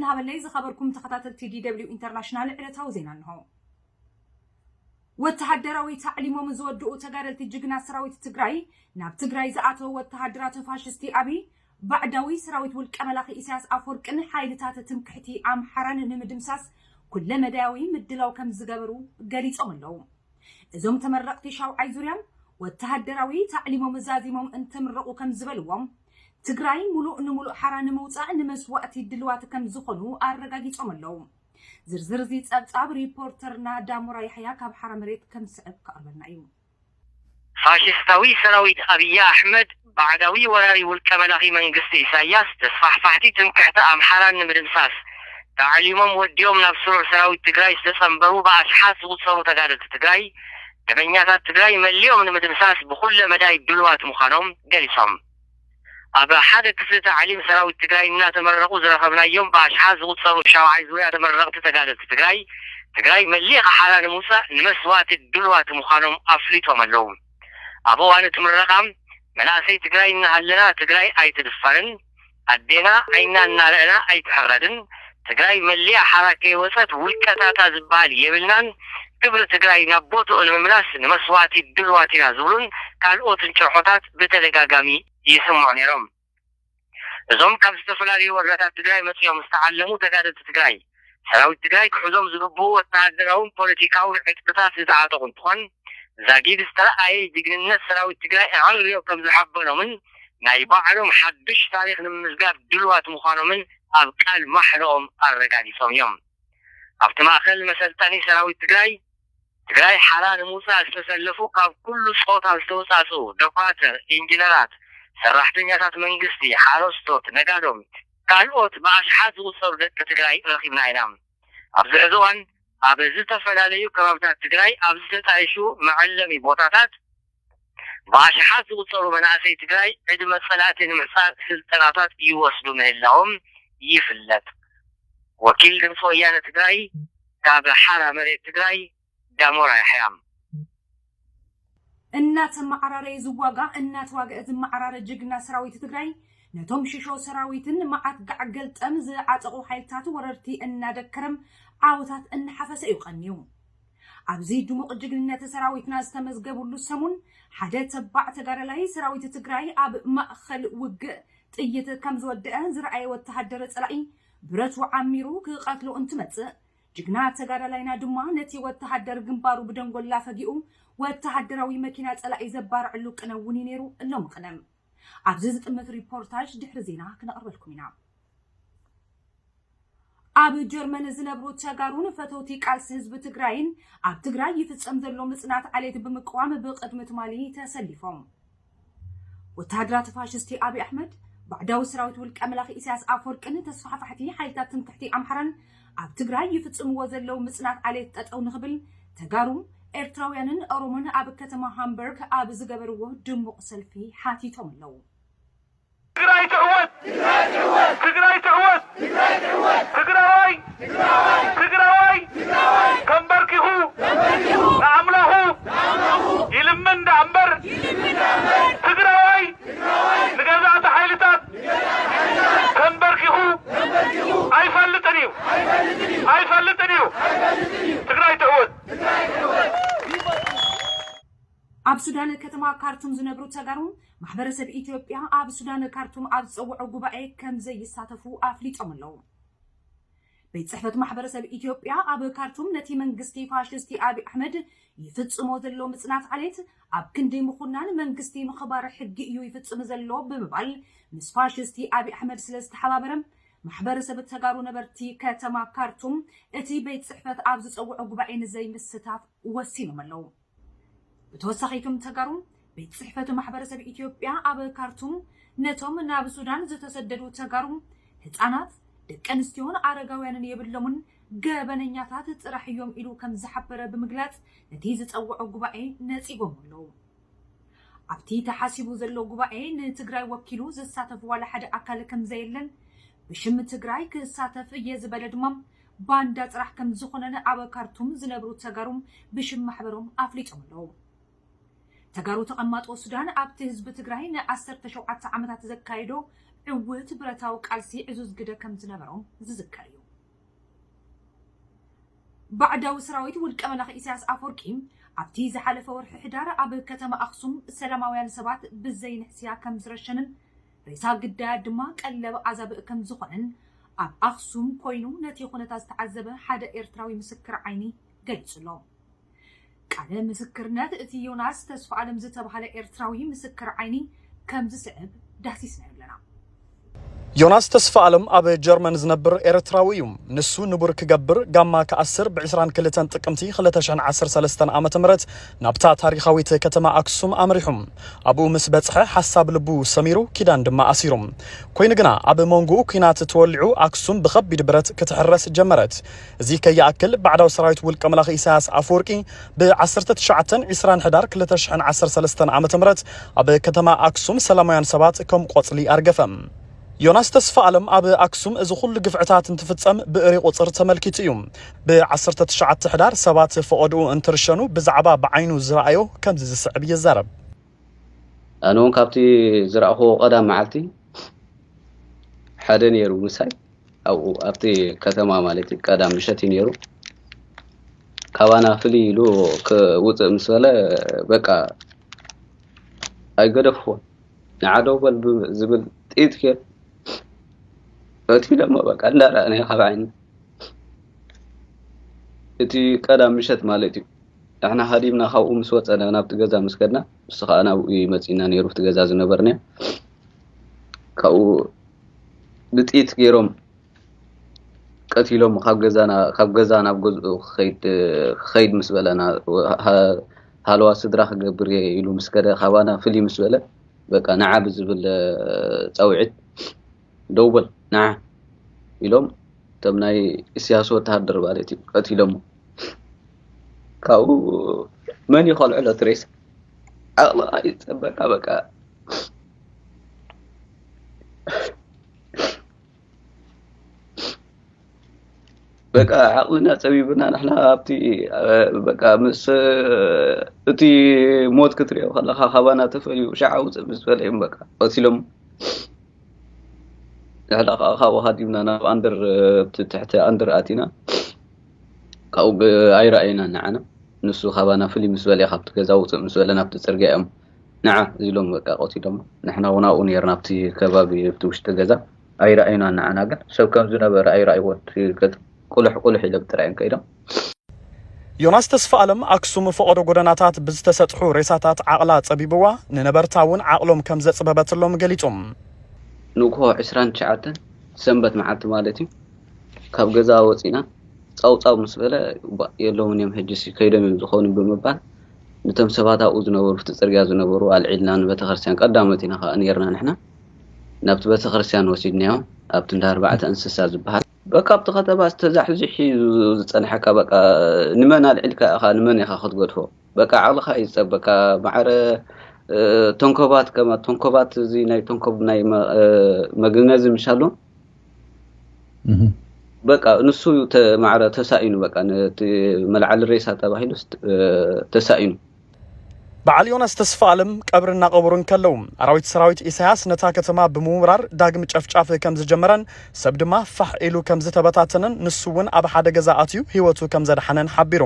ሃበለይ ዝኸበርኩም ተኸታተልቲ ዲ ደብሊው ኢንተርናሽናል ዕለታዊ ዜና እንሆ። ወተሃደራዊ ታዕሊሞም ዝወድኡ ተጋደልቲ ጅግና ሰራዊት ትግራይ ናብ ትግራይ ዝኣተወ ወተሃደራት ፋሽስቲ ኣብይ ባዕዳዊ ሰራዊት ውልቀ መላኺ ኢሳያስ ኣፈወርቅን ሓይልታት ትምክሕቲ ኣምሓራን ንምድምሳስ ኩለመዳያዊ ምድላው ከም ዝገበሩ ገሊጾም ኣለዉ። እዞም ተመረቕቲ ሻውዓይ ዙርያ ወተሃደራዊ ታዕሊሞም ዛዚሞም እንትምረቑ ከም ዝበልዎም ትግራይ ሙሉእ ንሙሉእ ሓራ ንምውፃእ ንመስዋእቲ ድልዋት ከም ዝኾኑ ኣረጋጊጾም ኣለዉ። ዝርዝር እዚ ጸብጻብ ሪፖርተርና ዳሞራ ያሕያ ካብ ሓራ መሬት ከም ዝስዕብ ከቕርበልና እዩ። ፋሽስታዊ ሰራዊት ኣብይ ኣሕመድ ባዕዳዊ ወራሪ ውልቀ መላኺ መንግስቲ ኢሳያስ ተስፋሕፋሕቲ ትምክሕቲ ኣምሓራን ንምድምሳስ ታዕሊሞም ወዲኦም ናብ ስሩዕ ሰራዊት ትግራይ ዝተጸንበሩ ብኣሽሓት ዝቑጸሩ ተጋደልቲ ትግራይ ደመኛታት ትግራይ መሊኦም ንምድምሳስ ብኹለ መዳይ ድሉዋት ምዃኖም ገሊጾም። ኣብ ሓደ ክፍሊ ታዕሊም ሰራዊት ትግራይ እናተመረቑ ዝረኸብናዮም ብኣሽሓት ዝቑጸሩ ሻውዓይ ዙርያ ተመረቕቲ ተጋደልቲ ትግራይ ትግራይ መሊኻ ሓራ ንምውፃእ ንመስዋእቲ ድሉዋት ምዃኖም ኣፍሊጦም ኣለዉ። ኣብ እዋን እቲ ምረቓ መናእሰይ ትግራይ እናሃለና ትግራይ ኣይትድፈርን፣ ኣዴና ዓይና እናረእና ኣይትሕረድን፣ ትግራይ መሊኣ ሓራ ከይወፀት ውልቀታታ ዝበሃል የብልናን፣ ክብሪ ትግራይ ናብ ቦትኡ ንምምላስ ንመስዋእቲ ድልዋት ኢና ዝብሉን ካልኦትን ጭርሖታት ብተደጋጋሚ ይስምዑ ነይሮም። እዞም ካብ ዝተፈላለዩ ወረዳታት ትግራይ መፂኦም ዝተዓለሙ ተጋደልቲ ትግራይ ሰራዊት ትግራይ ክሕዞም ዝግብኡ ወተሃደራውን ፖለቲካውን ዕጥቅታት ዝተዓጠቑ እንትኾን ዛጊድ ዝተረኣየ ጅግንነት ሰራዊት ትግራይ ኣዕርዮ ከም ዝሓበኖምን ናይ ባዕሎም ሓዱሽ ታሪክ ንምምዝጋብ ድልዋት ምዃኖምን ኣብ ቃል ማሕለኦም ኣረጋጊፆም እዮም። ኣብቲ ማእኸል መሰልጠኒ ሰራዊት ትግራይ ትግራይ ሓራ ንምውፃእ ዝተሰለፉ ካብ ኩሉ ፆታ ዝተውፃፅኡ ዶኳትር፣ ኢንጂነራት፣ ሰራሕተኛታት መንግስቲ፣ ሓረስቶት፣ ነጋዶም ካልኦት ብኣሽሓት ዝቑፀሩ ደቂ ትግራይ ረኺብና ኢና። ኣብዚ ሕዚ እዋን ኣብ ዝተፈላለዩ ከባብታት ትግራይ ኣብ ዝተጣየሹ መዐለሚ ቦታታት ብኣሽሓት ዝቑፀሩ መናእሰይ ትግራይ ዕድመ ፀላእቲ ንምሕፃር ስልጠናታት ይወስዱ ምህላዎም ይፍለጥ። ወኪል ድምፂ ወያነ ትግራይ ካብ ሓራ መሬት ትግራይ ዳሞራ ያሕያ። እናተመዓራረየ ዝዋጋእ እናተዋግአ ዝመዓራረ ጅግና ሰራዊት ትግራይ ነቶም ሽሾ ሰራዊትን መዓት ጋዕ ገልጠም ዝዓጠቑ ሓይልታት ወረርቲ እናደከረም ዓወታት እናሓፈሰ እዩ ቀንዩ። ኣብዚ ድሙቕ ጅግንነት ሰራዊትና ዝተመዝገቡሉ ሰሙን ሓደ ተባዕ ተጋዳላይ ሰራዊት ትግራይ ኣብ ማእኸል ውግእ ጥይት ከም ዝወደአ ዝረኣየ ወተሃደር ፀላኢ ብረቱ ዓሚሩ ክቐትሎ እንትመፅእ ጅግና ተጋዳላይና ድማ ነቲ ወተሃደር ግንባሩ ብደንጎላ ፈጊኡ ወተሃደራዊ መኪና ጸላኢ ዘባርዐሉ ቅነ እውን እዩ ነይሩ እሎም ቅነ። ኣብዚ ዝጥምት ሪፖርታጅ ድሕሪ ዜና ክነቕርበልኩም ኢና። ኣብ ጀርመን ዝነብሩ ተጋሩን ፈተውቲ ቃልሲ ህዝቢ ትግራይን ኣብ ትግራይ ይፍጸም ዘሎ ምጽናት ዓሌት ብምቅዋም ብቕድሚ ትማሊ ተሰሊፎም። ወተሃደራት ፋሽስቲ ኣብይ ኣሕመድ ባዕዳዊ ሰራዊት ውልቀ መላኺ ኢሳያስ ኣፈወርቅን ተስፋሕፋሕቲ ሓይልታት ትምክሕቲ ኣምሓራን ኣብ ትግራይ ይፍጽምዎ ዘለዉ ምጽናት ዓሌት ጠጠው ንኽብል ተጋሩ ኤርትራውያንን ኦሮሞን ኣብ ከተማ ሃምበርግ ኣብ ዝገበርዎ ድሙቕ ሰልፊ ሓቲቶም ኣለዉ። ትግራይ ትዕወት! ትግራይ ትዕወት! ትግራዋይ ትግራዋይ ተንበርኪኹ ንኣምላኹ ይልምን ደኣ እምበር ትግራዋይ ንገዛእቲ ሓይልታት ተንበርኪኹ ኣይፈልጥን እዩ ኣይፈልጥን እዩ። ትግራይ ትዕወት! ኣብ ሱዳን ከተማ ካርቱም ዝነብሩ ተጋሩ ማሕበረሰብ ኢትዮጵያ ኣብ ሱዳን ካርቱም ኣብ ዝፀውዖ ጉባኤ ከም ዘይሳተፉ ኣፍሊጦም ኣለዉ። ቤት ፅሕፈት ማሕበረሰብ ኢትዮጵያ ኣብ ካርቱም ነቲ መንግስቲ ፋሽስቲ ኣብይ ኣሕመድ ይፍፅሞ ዘሎ ምፅናት ዓሌት ኣብ ክንዲ ምኹናን መንግስቲ ምኽባር ሕጊ እዩ ይፍፅም ዘሎ ብምባል ምስ ፋሽስቲ ኣብይ ኣሕመድ ስለ ዝተሓባበረ ማሕበረሰብ ተጋሩ ነበርቲ ከተማ ካርቱም እቲ ቤት ፅሕፈት ኣብ ዝፀውዖ ጉባኤ ንዘይምስታፍ ወሲኖም ኣለዉ። ብተወሳኺ እቶም ተጋሩ ቤት ፅሕፈት ማሕበረሰብ ኢትዮጵያ ኣብ ካርቱም ነቶም ናብ ሱዳን ዝተሰደዱ ተጋሩ ህፃናት ደቂ ኣንስትዮን ኣረጋውያንን የብሎምን ገበነኛታት ጥራሕ እዮም ኢሉ ከም ዝሓበረ ብምግላፅ ነቲ ዝፀውዖ ጉባኤ ነፂጎም ኣለዉ። ኣብቲ ተሓሲቡ ዘሎ ጉባኤ ንትግራይ ወኪሉ ዝሳተፍ ዋላ ሓደ ኣካል ከም ዘየለን ብሽም ትግራይ ክሳተፍ እየ ዝበለ ድማ ባንዳ ጥራሕ ከም ዝኾነን ኣብ ካርቱም ዝነብሩ ተጋሩ ብሽም ማሕበሮም ኣፍሊጦም ኣለዉ። ተጋሩ ተቐማጦ ሱዳን ኣብቲ ህዝቢ ትግራይ ንዓሰርተ ሸውዓተ ዓመታት ዘካየዶ ዕውት ብረታዊ ቃልሲ ዕዙዝ ግደ ከም ዝነበሮም ዝዝከር እዩ። ባዕዳዊ ሰራዊት ውልቀ መላኺ ኢሳያስ ኣፈወርቂ ኣብቲ ዝሓለፈ ወርሒ ሕዳር ኣብ ከተማ ኣኽሱም ሰላማውያን ሰባት ብዘይ ንሕስያ ከም ዝረሸንን ሬሳ ግዳያት ድማ ቀለብ ኣዛብእ ከም ዝኾነን ኣብ ኣኽሱም ኮይኑ ነቲ ኩነታት ዝተዓዘበ ሓደ ኤርትራዊ ምስክር ዓይኒ ገሊጹ ኣሎ። ቃለ ምስክርነት እቲ ዮናስ ተስፋኣለም ዝተባህለ ኤርትራዊ ምስክር ዓይኒ ከም ዝስዕብ ዳህሲስናዮ ኣለና። ዮናስ ተስፋኣለም ኣብ ጀርመን ዝነብር ኤርትራዊ እዩ። ንሱ ንቡር ክገብር፣ ጋማ ክኣስር ብ ዕስራን ክልተን ጥቅምቲ ክልተ ሽሕን ዓሰርተ ሰለስተን ዓመተ ምህረት ናብታ ታሪኻዊት ከተማ ኣክሱም ኣምሪሑ። ኣብኡ ምስ በጽሐ ሓሳብ ልቡ ሰሚሩ፣ ኪዳን ድማ ኣሲሩ። ኮይኑ ግና ኣብ መንጎኡ ኲናት ተወሊዑ ኣክሱም ብኸቢድ ብረት ክትሕረስ ጀመረት። እዚ ከይኣክል ባዕዳዊ ሰራዊት ውልቀ መላኺ ኢሳያስ ኣፈወርቂ ብ ዓሰርተ ትሽዓተን ዕስራን ሕዳር ክልተ ሽሕን ዓሰርተ ሰለስተን ዓመተ ምህረት ኣብ ከተማ ኣክሱም ሰላማውያን ሰባት ከም ቆጽሊ ኣርገፈ። ዮናስ ተስፋኣለም ኣብ ኣክሱም እዚ ኩሉ ግፍዕታት እንትፍጸም ብእሪ ቁጽር ተመልኪቱ እዩ። ብ ዓሰርተ ትሽዓተ ሕዳር ሰባት ፈቐድኡ እንትርሸኑ ብዛዕባ ብዓይኑ ዝረኣዮ ከምዚ ዝስዕብ ይዛረብ። ኣነ እውን ካብቲ ዝረኣኹዎ ቀዳም መዓልቲ ሓደ ነይሩ ምሳይ ኣብኡ ኣብቲ ከተማ ማለት እዩ። ቀዳም ምሸት እዩ ነይሩ። ካባና ፍልይ ኢሉ ክውፅእ ምስ በለ በቃ ኣይገደፍኩዎን። ንዓ ደው በል ብ- ዝብል ጥይት ከ እቲ ደሞ በቃ እንዳረኣነ ካብ ዓይኒ እቲ ቀዳም ምሸት ማለት እዩ። ንሕና ሃዲምና ካብኡ ምስ ወፀና ናብቲ ገዛ ምስ ከድና ንሱ ከዓ ናብኡ እዩ መፂና ነይሩ እቲ ገዛ ዝነበርና ካብኡ ብጥይት ገይሮም ቀቲሎም ካብ ገዛና ካብ ገዛ ናብ ገዝኡ ክኸይድ ክኸይድ ምስ በለና ሃለዋ ስድራ ክገብር እየ ኢሉ ምስ ከደ ካባና ፍልይ ምስ በለ በቃ ንዓ ብዝብል ፃውዒት ደው በል ንዓ ኢሎም እቶም ናይ እስያስ ወተሃደር ማለት እዩ ቀቲሎሞ ካብኡ መን ይኸልዕሎ እቲ ሬሳ ዓቕሊ ኣይፀበካ በቃ በቃ ዓቕልና ፀቢብና ንሕና ኣብቲ በቃ ምስ እቲ ሞት ክትሪኦ ከለካ ካባና ተፈልዩ ሻዓ ውፅእ ምስ በለ እዮም በቃ ቀቲሎም ንሕና ከዓ ካብኡ ሃዲምና ናብ ኣንደር ኣብቲ ትሕቲ ኣንደር ኣቲና ካብኡ ኣይረኣየናን ንዓና ንሱ ካባና ፍልይ ምስ በለ ካብቲ ገዛ ውፅእ ምስ በለ ናብቲ ፅርግያ እዮም ንዓ ኢሎም በቃ ቀቲሎም ንሕና እውን ኣብኡ ነርና ኣብቲ ከባቢ ኣብቲ ውሽጢ ገዛ ኣይረኣዩናን ንዓና ግን ሰብ ከም ዝነበረ ኣይረኣይዎን እቲ ገዛ ቁልሕ ቁልሕ ኢሎም ጥራይ እዮም ከይዶም ዮናስ ተስፋኣለም ኣክሱም ፈቐዶ ጎደናታት ብዝተሰጥሑ ሬሳታት ዓቕላ ጸቢብዋ ንነበርታ እውን ዓቕሎም ከም ዘጽበበትሎም ገሊጹ። ንግሆ ዕስራን ትሽዓተን ሰንበት መዓልቲ ማለት እዩ ካብ ገዛ ወፂና ፃውፃው ምስ በለ የለውን እዮም ሕጅስ ከይዶም እዮም ዝኾኑ ብምባል ነቶም ሰባት ኣብኡ ዝነበሩ ኣብቲ ፅርግያ ዝነበሩ ኣልዒልና ንቤተክርስትያን ቀዳሞት ኢና ከዓ ነርና ንሕና ናብቲ ቤተክርስትያን ወሲድናዮም ኣብቲ እንዳ ኣርባዕተ እንስሳ ዝበሃል በቃ ኣብቲ ከተማ ዝተዛሕዚሕ እዩ ዝፀንሐካ በቃ ንመን ኣልዒልካ ኢኻ ንመን ኢኻ ክትገድፎ በቃ ዓቕልኻ እዩ ዝፀበካ ማዕረ ተንኮባት ከማ ተንኮባት እዚ ናይ ተንኮብ ናይ መግነዚ ምሻሎ በቃ ንሱ ማዕረ ተሳኢኑ በቃ ነቲ መልዓሊ ሬሳ ተባሂሉ ተሳኢኑ በዓል ዮናስ ተስፋ ኣለም ቀብሪ እናቐበሩ እንከለዉ ኣራዊት ሰራዊት ኢሳያስ ነታ ከተማ ብምውራር ዳግም ጨፍጫፍ ከም ዝጀመረን ሰብ ድማ ፋሕ ኢሉ ከም ዝተበታተነን ንሱ እውን ኣብ ሓደ ገዛ ኣትዩ ህይወቱ ከም ዘድሓነን ሓቢሩ።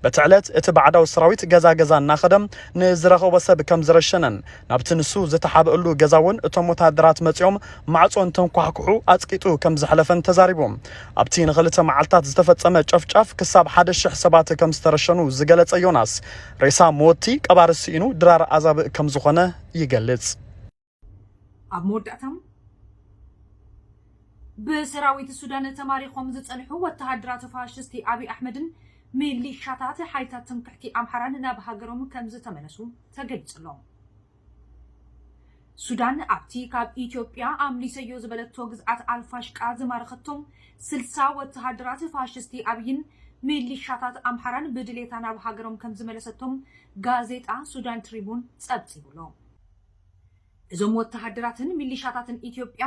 በቲ ዕለት እቲ ባዕዳዊ ሰራዊት ገዛ ገዛ እናኸደ ንዝረኸቦ ሰብ ከም ዝረሸነን ናብቲ ንሱ ዝተሓብእሉ ገዛ እውን እቶም ወታደራት መፂኦም ማዕፆ እንተንኳሕኩሑ ኣፅቂጡ ከም ዘሕለፈን ተዛሪቡ። ኣብቲ ንክልተ መዓልታት ዝተፈፀመ ጨፍጫፍ ክሳብ ሓደ ሽሕ ሰባት ከም ዝተረሸኑ ዝገለፀ ዮናስ ሬሳ መወቲ ቀባሪ ስኢኑ ድራር ኣዛብእ ከም ዝኾነ ይገልፅ። ኣብ መወዳእታ ብሰራዊት ሱዳን ተማሪኾም ዝጸንሑ ወተሃደራት ፋሽስቲ ኣብይ ኣሕመድን ሚሊሻታት ሓይልታት ትምክሕቲ ኣምሓራን ናብ ሃገሮም ከም ዝተመለሱ ተገሊጹ ኣሎ። ሱዳን ኣብቲ ካብ ኢትዮጵያ ኣምሊሰዮ ዝበለቶ ግዝኣት ኣልፋሽቃ ዝማረኸቶም ስልሳ ወተሃደራት ፋሽስቲ ኣብይን ሚሊሻታት ኣምሓራን ብድሌታ ናብ ሃገሮም ከም ዝመለሰቶም ጋዜጣ ሱዳን ትሪቡን ጸብጺቡ ኣሎ። እዞም ወተሃደራትን ሚሊሻታትን ኢትዮጵያ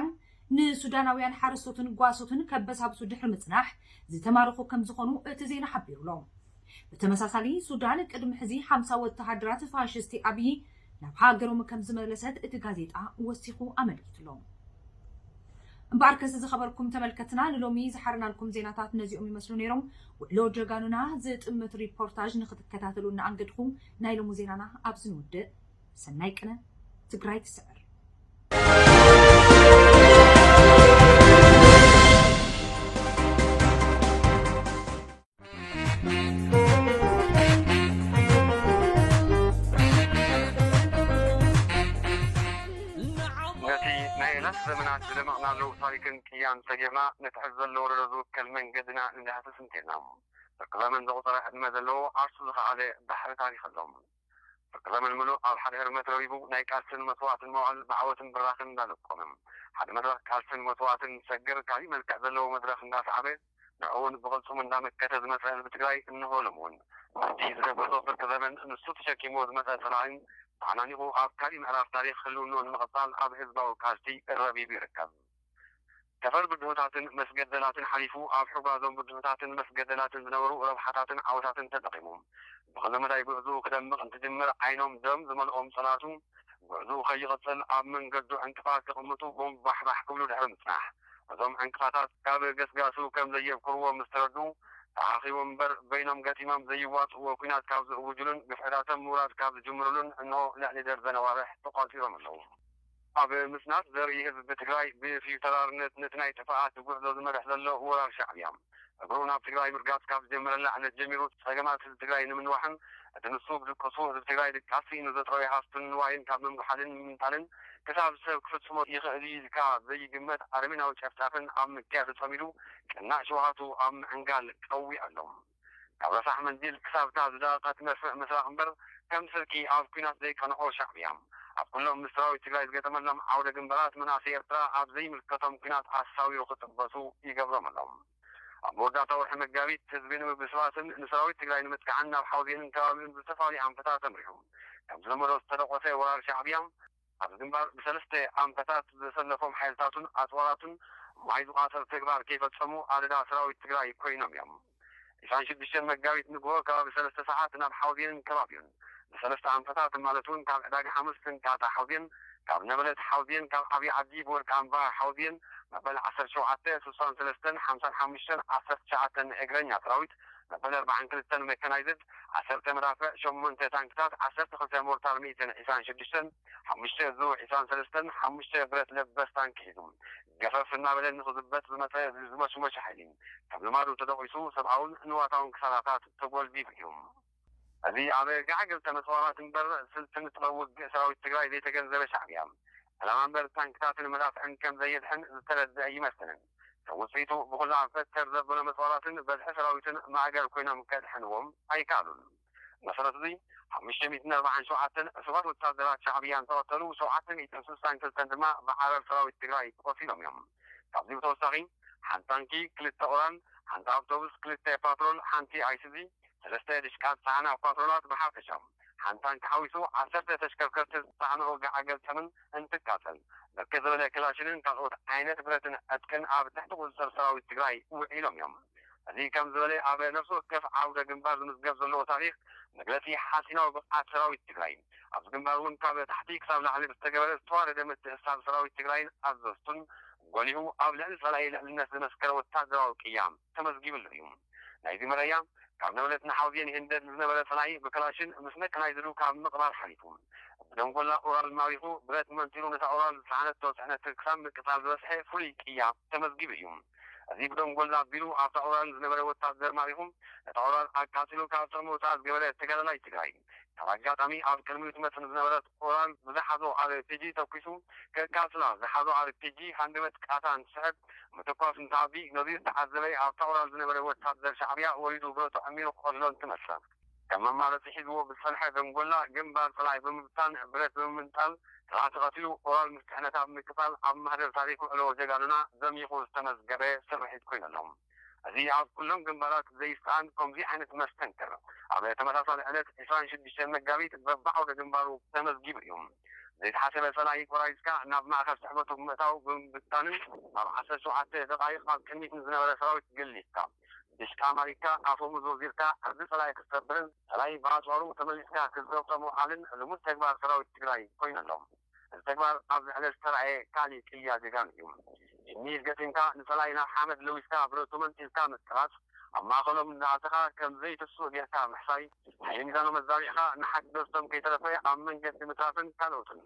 ንሱዳናውያን ሓረስቶትን ጓሶትን ከበሳብሱ ድሕሪ ምጽናሕ ዝተማረኹ ከም ዝኾኑ እቲ ዜና ሓቢሩ ኣሎ። ብተመሳሳሊ ሱዳን ቅድሚ ሕዚ ሓምሳ ወተሃደራት ፋሽስቲ ኣብይ ናብ ሃገሮም ከም ዝመለሰት እቲ ጋዜጣ ወሲኹ ኣመልኪቱ ኣሎ። እምበኣርከስ ዝኸበርኩም ተመልከትና፣ ንሎሚ ዝሓርናልኩም ዜናታት ነዚኦም ይመስሉ ነይሮም። ውዕሎ ጀጋኑና ዝጥምት ሪፖርታጅ ንክትከታተሉ እናኣንገድኹ፣ ናይ ሎሚ ዜናና ኣብዚ ንውድእ። ሰናይ ቅነ። ትግራይ ትስዕር። ነቲ ናይ ላስ ዘመናት ዝደመቕናሉ ታሪክን ቅያን ሰጊርና፣ ነቲ ሕዚ ዘሎ ወለዶ ዝውከል መንገድና ንዳህስስ እንተልና። ፍርቂ ዘመን ዘቑጸረ ዕድመ ዘለዎ፣ ዓርሱ ዝኸኣለ ባሕሪ ታሪኽ ኣሎ። ፍርቂ ዘመን ምሉእ ኣብ ሓደ ህርመት ረቢቡ፣ ናይ ቃልስን መስዋእትን መዋዕል ብዓወትን ብራኽን እንዳለቆመ፣ ሓደ መድረኽ ቃልስን መስዋእትን ሰግር፣ ካሊእ መልክዕ ዘለዎ መድረኽ እንዳሰዓበ፣ ንዕኡ እውን ብቕልጽሙ እንዳመከተ ዝመጸ ህዝቢ ትግራይ እንሆ ሎም እውን፣ ነቲ ዝደበሶ ፍርቂ ዘመን ንሱ ተሸኪሞ ዝመጸ ጸላኢን ተዓናኒቑ ኣብ ካሊእ ምዕራፍ ታሪኽ ህልውንኡ ንምቕጻል ኣብ ህዝባዊ ቃልሲ ረቢቡ ይርከብ። ከፈር ብድሆታትን መስገደላትን ሓሊፉ፣ ኣብ ሕጓዞም ብድሆታትን መስገደላትን ዝነበሩ ረብሓታትን ዓወታትን ተጠቒሙ፣ ብኹሉ መዳይ ጉዕዝኡ ክደምቕ እንትጅምር ዓይኖም ደም ዝመልኦም ጸላእቱ፣ ጉዕዝኡ ከይቕጽል ኣብ መንገዱ ዕንቅፋት ክቕምጡ ቦምብ ባሕባሕ ክብሉ ድሕሪ ምጽናሕ፣ እዞም ዕንቅፋታት ካብ ገስጋሱ ከም ዘየብኩርዎ ምስ ተረድኡ፣ ተኣኻኺቡ እምበር በይኖም ገጢሞም ዘይዋጽእዎ ኲናት ካብ ዝእውጁሉን ግፍዕታቶም ምውራድ ካብ ዝጅምሩሉን እንሆ ልዕሊ ደርዘን ኣዋርሕ ተቖጺሮም ኣለዉ። ኣብ ምጽናት ዘርኢ ህዝቢ ትግራይ ብፊውተራርነት ነቲ ናይ ጥፍኣት ጉዕዞ ዝመርሕ ዘሎ ወራር ሻዕብያ፣ እግሩ ናብ ትግራይ ምርጋጽ ካብ ዝጀመረላ ዕለት ጀሚሩ፣ ጸገማት ህዝቢ ትግራይ ንምንዋሕን እቲ ንሱ ብድቀሱ ህዝቢ ትግራይ ድቃስ ስኢኑ ዘጥረዮ ሃፍቱን ንዋይን ካብ ምምሓልን ምምንጣልን፣ ክሳብ ሰብ ክፍጽሞ ይኽእል እዩ ኢልካ ዘይግመት ኣረሜናዊ ጨፍጫፍን ኣብ ምክያድ ተጸሚዱ፣ ቀናእ ሽውሃቱ ኣብ ምዕንጋል ቀዊዑ ኣሎ። ካብ ረሳሕ መንዲል ክሳብ እታ ዝደቐቐት መርፍእ ምስራቕ እምበር፣ ከም ስርቂ ኣብ ኲናት ዘይቀንዖ ሻዕብያ፣ ኣብ ኩሎም ምስ ሰራዊት ትግራይ ዝገጠመሎም ዓውደ ግንባራት፣ መናእሰይ ኤርትራ ኣብ ዘይምልከቶም ኲናት ኣሳዊሩ ክጥበሱ ይገብሮም ኣሎ። ኣብ መወዳእታ ወርሒ መጋቢት፣ ህዝቢ ንምብስባስን ንሰራዊት ትግራይ ንምጥቃዕን ናብ ሓውዜንን ከባቢኡን ብዝተፈላለዩ ኣንፈታት ኣምሪሑ፣ ከም ዝለመዶ ዝተደቆሰ ወራር ሻዕብያ፣ ኣብዚ ግንባር ብሰለስተ ኣንፈታት ዘሰለፎም ሓይልታቱን ኣፅዋራቱን ማይ ዝቋፀር ተግባር ከይፈፀሙ ኣደዳ ሰራዊት ትግራይ ኮይኖም እዮም። ዒስራን ሽዱሽተን መጋቢት ንግሆ ከባቢ ሰለስተ ሰዓት ናብ ሓውዜንን ከባቢኡን ብሰለስተ ኣንፈታት፣ ማለት እውን ካብ ዕዳጋ ሓሙስ ፍንቃጣ ሓውዜን፣ ካብ ነበለት ሓውዜን፣ ካብ ዓብዪ ዓዲ ብወርቂ ኣምባ ሓውዜን፣ መበል ዓሰርተ ሸውዓተ፣ ስሳን ሰለስተን፣ ሓምሳን ሓሙሽተን፣ ዓሰርተ ትሽዓተን እግረኛ ሰራዊት፣ መበል ኣርባዓን ክልተን መካናይዝድ፣ ዓሰርተ መዳፍዕ፣ ሸሞንተ ታንክታት፣ ዓሰርተ ክልተ ሞርታር ሚእትን ዒስራን ሽዱሽተን፣ ሓሙሽተ ዙ ዒስራን ሰለስተን፣ ሓሙሽተ ብረት ለበስ ታንኪ ሒዙ፣ ገፈፍ እናበለ ንኽዝበጥ ዝመፀ ዝመሽመሸ ሓይሊ፣ ከም ልማዱ ተደቂሱ ሰብኣውን ንዋታውን ክሳራታት ተጎልቢቡ እዩ። እዚ ኣብ ጋዕገልተ መስዋራት እምበር ስልትን ጥበብ ውግእ ሰራዊት ትግራይ ዘይተገንዘበ ሻዕብያ፣ ዕላማ እምበር ታንክታትን መዳፍዕን ከም ዘየድሕን ዝተረድአ ይመስልን። ከም ውፅኢቱ ብኹሉ ኣንፈት ተር ዘበሎ መስዋራትን በዝሒ ሰራዊትን ማእገር ኮይኖም ከድሕንዎም ኣይከኣሉን። መሰረት እዚ ሓሙሽተ ሚእትን ኣርባዓን ሸውዓተን ዕሱባት ወታደራት ሻዕብያ እንተቐተሉ፣ ሸውዓተ ሚእትን ስሳን ክልተን ድማ ብዓረር ሰራዊት ትግራይ ቆሲሎም እዮም። ካብዚ ብተወሳኺ ሓንቲ ታንኪ፣ ክልተ ኦራል፣ ሓንቲ ኣውቶቡስ፣ ክልተ ፓትሮል፣ ሓንቲ ኣይሱዚ፣ ሰለስተ ድሽቃ ዝፀዓና ፓትሮላት ብሓፈሻ ሓንቲ ታንኪ ሓዊሱ ዓሰርተ ተሽከርከርቲ ዝፀዓንኦ ጋዕ ገልጠምን እንትቃፀል፣ ብርክት ዝበለ ክላሽንን ካልኦት ዓይነት ብረትን ዕጥቅን ኣብ ትሕቲ ቁፅፅር ሰራዊት ትግራይ ውዒሎም እዮም። እዚ ከም ዝበለ ኣብ ነፍሲ ወከፍ ዓውደ ግንባር ዝምዝገብ ዘለዎ ታሪክ መግለፂ ሓፂናዊ ብቕዓት ሰራዊት ትግራይ፣ ኣብዚ ግንባር እውን ካብ ታሕቲ ክሳብ ላዕሊ ብዝተገበረ ዝተዋረደ ምትእስሳር ሰራዊት ትግራይን ኣዘዝቱን ጎሊሁ ኣብ ልዕሊ ፀላኢ ልዕልነት ዘመስከረ ወታደራዊ ቅያ ተመዝጊብሉ እዩ። ናይዚ መለያ ካብ ነበለት ንሓውዜን ይህንደድ ዝነበረ ፀላኢ ብክላሽን ምስ መካናይዝዱ ካብ ምቕባር ሓሊፉ ብደንጎላ ኦራል ማሪኹ ብረት መንጢሩ ነታ ኦራል ዝፀዓነቶ ፅዕነት ክሳብ ምቅፃል ዝበፅሐ ፍሉይ ቅያ ተመዝጊቡ እዩ። እዚ ብደንጎላ ኣቢሉ ኣብታ ኦራል ዝነበረ ወታደር ማሪኹ ነታ ኦራል ኣቃፂሉ ካብ ጥቕሚ ውፃእ ዝገበረ ተጋዳላይ ትግራይ፣ ካብ ኣጋጣሚ ኣብ ቅድሚኡ ትመፅእ ዝነበረት ኦራል ብዝሓዞ ኣር ፒ ጂ ተኲሱ ከቃፅላ ዝሓዞ ኣር ፒ ጂ ሃንደበት ቃታ እንትስሕብ ምትኳስ እንትዓቢ ነዚ ዝተዓዘበ ኣብታ ኦራል ዝነበረ ወታደር ሻዕብያ ወሪዱ ብረቱ ዕሚሩ ክቐትሎ እንትመፅእ ከም መማረፂ ሒዝዎ ብዝፀንሐ ደንጎላ ግንባር ፀላኢ ብምብታን ብረት ብምምንጣል ፀላእቲ ቀቲሉ ኦራል ምስ ፅዕነታ ብምቅፃል ኣብ ማህደር ታሪክ ውዕሎ ጀጋኑና ደሚቑ ዝተመዝገበ ስርሒት ኮይኑ ኣሎ። እዚ ኣብ ኩሎም ግንባራት ዘይሰኣን ከምዚ ዓይነት መስተንክር ኣብ ተመሳሳሊ ዕለት ዒስራን ሽዱሽተን መጋቢት በብዓውደ ግንባሩ ተመዝጊቡ እዩ። ዘይተሓሰበ ጸላኢ ቆራሪጽካ ናብ ማእከል ስሕበቱ ብምእታው ብምብታንን ኣብ ዓሰርተ ሸውዓተ ደቓይቕ ኣብ ቅድሚት ንዝነበረ ሰራዊት ገሊጽካ ድሽቃ ማሪካ ኣፈሙዝ ወዚርካ ኣብዚ ጸላኢ ክትሰብርን ጸላኢ ብኣጽዋሩ ተመሊስካ ክትዘብጦ ምውዓልን ልሙድ ተግባር ሰራዊት ትግራይ ኮይኑ ኣሎ። እዚ ተግባር ኣብዚ ዕለት ዝተራእየ ካሊእ ቅያ ጀጋኑ እዩ። ሚል ገጢምካ ንጸላኢና ሓመድ ለዊስካ ብርእሱ መንጢልካ ምጥራስ፣ ኣብ ማእኸሎም እናኣተኻ ከም ዘይትስኡ ጌርካ ምሕሳይ፣ ሓይሊ ሚዛኖም ኣዛቢዕካ ንሓቂ ገጾም ከይተረፈ ኣብ መንገዲ ምትራፍን ካልኦትን።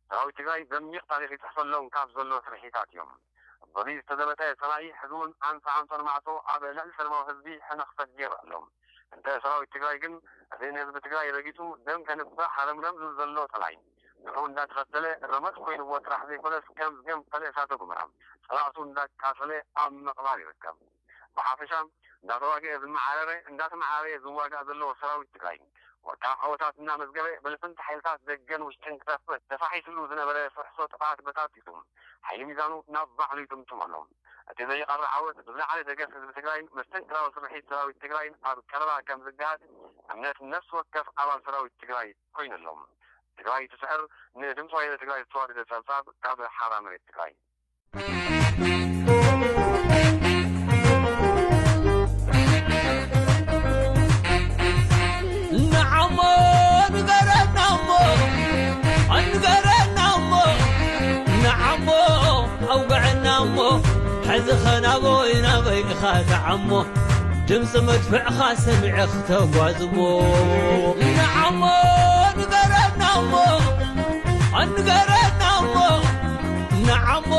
ሰራዊት ትግራይ ዘሚቕ ታሪኽ ይፅሕፈሎም ካብ ዘሎ ስርሒታት እዮም። በዚ ዝተዘበጠ ጸላኢ ሕዚ እውን ኣንፃ ኣንፃር ማዕጾ ኣብ ልዕሊ ሰላማዊ ህዝቢ ሕነ ክሰግር ኣሎ። እንተ ሰራዊት ትግራይ ግን እቲ ንህዝቢ ትግራይ ረጊጹ ደም ከንፍሕ ሃረምረም ዝብል ዘሎ ጸላኢ ንዑ እንዳተኸተለ ረመጽ ኮይንዎ ጥራሕ ዘይኮነስ ከም ዝገንፈለ እሳተ ጎመራ ጸላእቱ እንዳቃጸለ ኣብ ምቕባር ይርከብ። ብሓፈሻ እንዳተዋግአ ዝመዓረረ እንዳተመዓረየ ዝዋጋእ ዘሎ ሰራዊት ትግራይ ወርቃዊ ዓወታት እናመዝገበ ብልፍንቲ ሓይልታት ደገን ውሽጥን ክጠፍእ ተፋሒስሉ ዝነበረ ፍሕሶ ጥፍኣት በጣጢሱ ሓይሊ ሚዛኑ ናብ ባዕሉ ይጥምጥም ኣሎ። እቲ ዘይቐሪ ዓወት ብዝለዓለ ደገፍ ህዝቢ ትግራይን መስተንክራዊ ስርሒት ሰራዊት ትግራይን ኣብ ቀረባ ከም ዝገሃድ እምነት ነፍሲ ወከፍ ኣባል ሰራዊት ትግራይ ኮይኑ ኣሎ። ትግራይ ትስዕር! ንድምፂ ወያነ ትግራይ ዝተዋደደ ጸብጻብ ካብ ሓራ መሬት ትግራይ። ንዓሞ ንገረናሞ ኣንገረናሞ ንዓሞ ኣውግዐናሞ ሕዚ ኸናቦይ ናበይ ኢኻ ትዓሞ ድምፂ መድፍዕኻ ሰሚዐ ክተጓዝሞ ንዓሞ ንገረናሞ ኣንገረናሞ ንዓሞ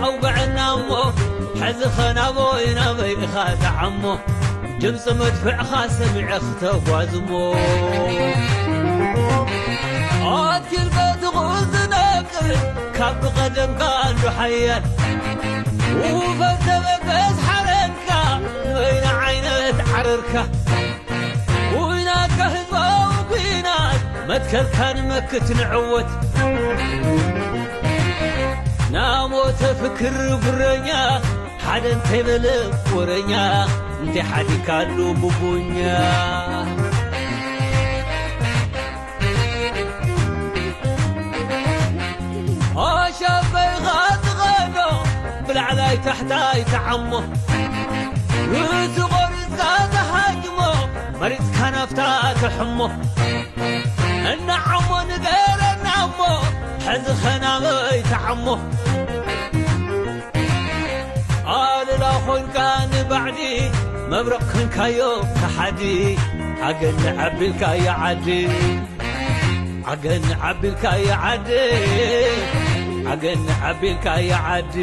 ኣውግዐናሞ ሕዚ ኸናቦይ ናበይ ኢኻ ትዓሞ ድምፂ መድፍዕኻ ሰሚዐ ክተጓዝሞ ኣትኪል በትኹ ዝነቅል ካብ ብቐደምካ እንዶ ሓያል ውፈር ተበገስ ሓረንካ ንበይነ ዓይነት ዓረርካ ኩናትካ ህዝባዊ ኩናት መትከልካ ንመክት ንዕወት ናሞተ ፍክር ብረኛ ሓደ እንተይበለ ወረኛ እንተይ ሓዲካሉ ቡቡኛ ኣሻበይኻ ትኸዶ ብላዕላይ ታሕታይ ተዓሞ ርእሲ ቆሪፅካ ተሃጅሞ መሪፅካ ናፍታ ተሕሞ እናዓሞ ንገረና እሞ ሕዚ ኸናበይ ተዓሞ ኣልላ ኾንካ ንባዕዲ መብረቕ ኮንካዮ ከሓዲ ኣገኒ ዓቢልካዮ ዓዲ ኣገኒ ዓቢልካዮ ዓዲ ኣገኒ ዓቢልካዮ ዓዲ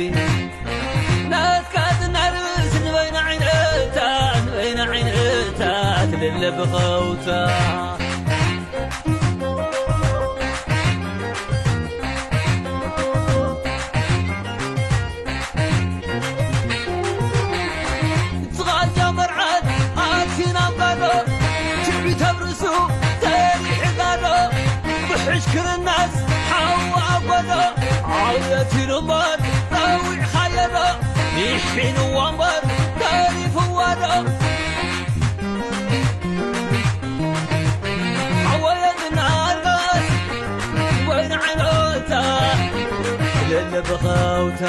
ናትካ ዝናርስ ንበይና ዓይነታ ንበይና ዓይነታ ትልለ ብኸውታ ዝቓልጃ መርዓት ኣቲና ጋዶ ትዕቢት ኣብ ርእሱ ተሪሑ ጋዶ ብሕሽክርናስ ሓዊ ኣጎዶ ዓውየት ኢሉ እምበር ጸዊዕኻዮ ዶ ይሒንዎ እምበር ተሪፍዎ ዶ ሓወየ ዝናርጋስ ወይኒ ዓይኖታ ለለ ብኸውታ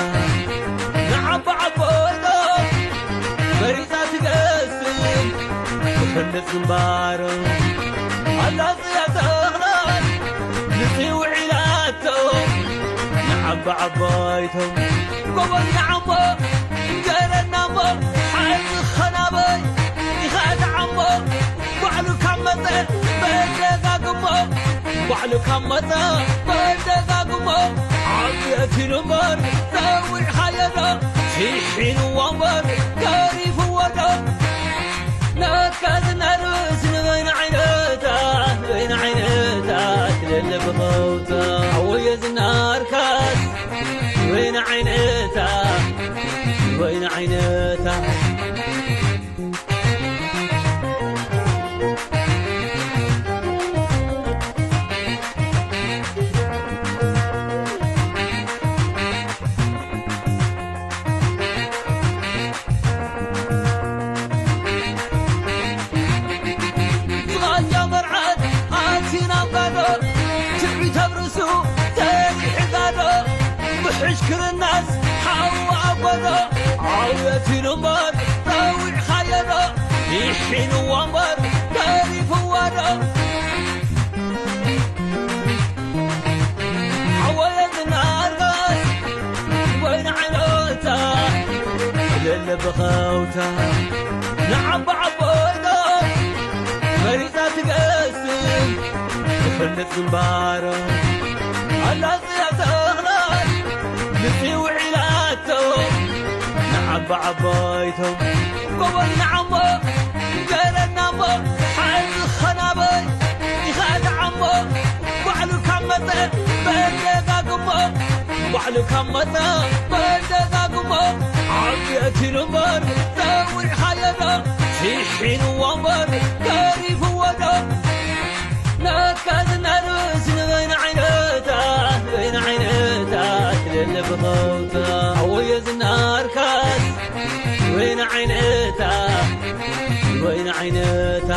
ንዓባ ዓቦይቶ መሪፃ ትገስም ትፈልጥ ግንባሮ ኣላፅያ ተኽላል ንፅውዒላቶ ንዓባ ዓቦይቶ ጎቦይ ንዓሞ ገረናሞ ሓዚ ኸናበይ ኢኻ ተዓሞ ባዕሉ ካብ መጸ በደጋግሞ ባዕሉ ካብ መጸ በደጋግሞ ዓብየት ኢሉ እምበር ጸዊዕኻዮ ዶ ስሒንዎ እምበር ተሪፍዎ ዶ ናትካ ዝናርስ ንበይነ ዓይነታ ንበይነ ዓይነታ ትለለ ብኸውታ ኣወየ ዝናርካስ ንበይነ ዓይነታ ንበይነ ዓይነታ ዝቓልጃ መርዓት ኣቲ ናብ ጋዶ ትዕቢት ኣብ ርእሱ ተሪሑ ጋዶ ብሕሽክርናስ ሓዊ ኣጎዶ ዓውየት ኢሉ እምበር ጸዊዕኻዮ ዶ ይሒንዎ እምበር ተሪፍዎ ዶ ሓወየ ዝናርጋስ ወይኒ ዓይኖታ ብኸውታ ንዓባ ዓቦይቶ መሪጻ ትገስም ትፈልጥ ግንባሮ ኣላጽያ ተኽላይ ልፂ ውዒላቶ ንዓባ ዓቦይቶ ጎቦይ ንዓሞ ገረናሞ ሓዚ ኸናበይ ይኸኣል ዓሞ ባዕሉ ካብ መጠ በደጋግሞ ባዕሉ ካብ መጠ በደጋግሞ ዓብየት ኢሉ እምበር ተዊዕኻዮ ዶ ሽሒንዎ እምበር ተሪፍዎ ዶ ነካ ዝናርስ ንበይን ዓይነታ በይን ዓይነታ ትልል ብኸውታ ኣወዮ ዝናርካስ ወይን ዓይነታ ወይን ዓይነታ